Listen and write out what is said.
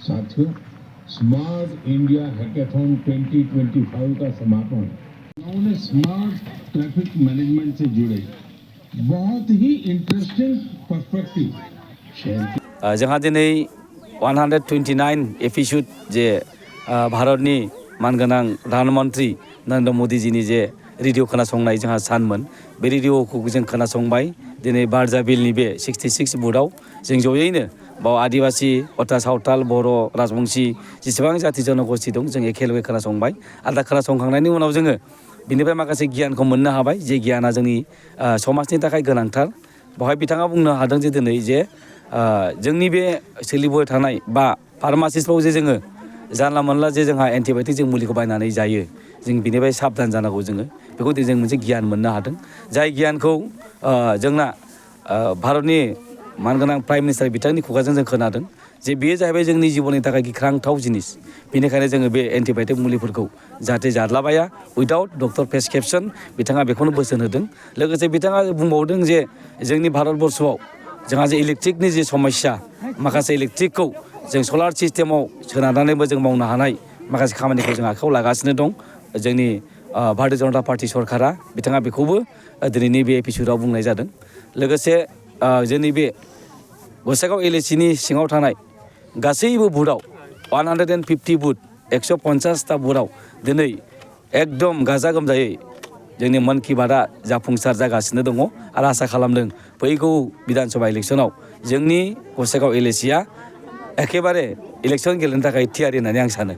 साथियों, smart India hackathon 2025 का समापन उन्होंने स्मार्ट ट्रैफिक मैनेजमेंट से जुड़े बहुत ही इंटरेस्टिंग पर्सपेक्टिव शेयर किया। जोंहा दिनै 129 एपिसोड जे भारतनि मानगोनां प्रधानमन्त्री नरेन्द्र मोदीजीनि जे रेडिअ खोनासंनाय जोंहा सानमोन बे रेडिअखौ जों खोनासंबाय दिनै बारजा बिलनि बे 66 बुथआव जों जयैनो बाव आदिवासी कथा सावताल बर' राजबंशी जेसेबां जाति जनगोष्ठी दं जों एखेलगे खोनासंबाय आरो दा खोनासंखांनायनि उनाव जोङो बिनिफ्राय माखासे गियानखौ मोननो हाबाय जे गियाना जोंनि समाजनि थाखाय गोनांथार बेवहाय बिथाङा बुंनो हादों जे दिनै जे जोंनि बे सोलिबोबाय थानाय बा फार्मासिसफ्राव जे जोङो जानला मोनला जे जोंहा एन्टिबाय'टिक जों मुलिखौ बायनानै जायो जों बिनिफ्राय साबधान जानांगौ जोङो बेखौ जों मोनसे गियान मोननो हादों जाय गियानखौ जोंना भारतनि मानगोनां प्राइम मिनिस्टार बिथांनि खुगाजों जों खोनादों जे बेयो जाहैबाय जोंनि जिबननि थाखाय गिख्रांथाव जिनिस बेनिखायनो जोङो बे एन्टिबाय'टिक मुलिफोरखौ जाहाथे जाद्लाबाया उइदाउट डक्टर प्रेसक्रिपसन बिथाङा बेखौनो बोसोन होदों लोगोसे बिथाङा बुंबावदों जे जोंनि भारतबर्षआव जोंहा जे इलेक्ट्रिकनि जे समस्या माखासे इलेक्ट्रिकखौ जों सलार सिस्टेमाव सोनारनानैबो जों मावनो हानाय माखासे खामानिखौ जों आखायाव लागासिनो दं जोंनि भारतीय जनता पार्टी सरकारा बिथाङा बेखौबो दिनैनि बे एपिसडआव बुंनाय जादों लोगोसे जोंनि बे गसाइगाव एलएसिनि सिङाव थानाय गासैबो बुथआव 150 बुथ 150टा बुथआव दिनै एकदम गाजा गोमजायै जोंनि मन की बातआ जाफुंसार जागासिनो दङ आरो आसा खालामदों फैगौ बिधान सभा इलेक्सनाव जोंनि गसाइगाव एलएसिया एखेबारे इलेक्सन गेलेनो थाखाय थियारि होननानै आं सानो।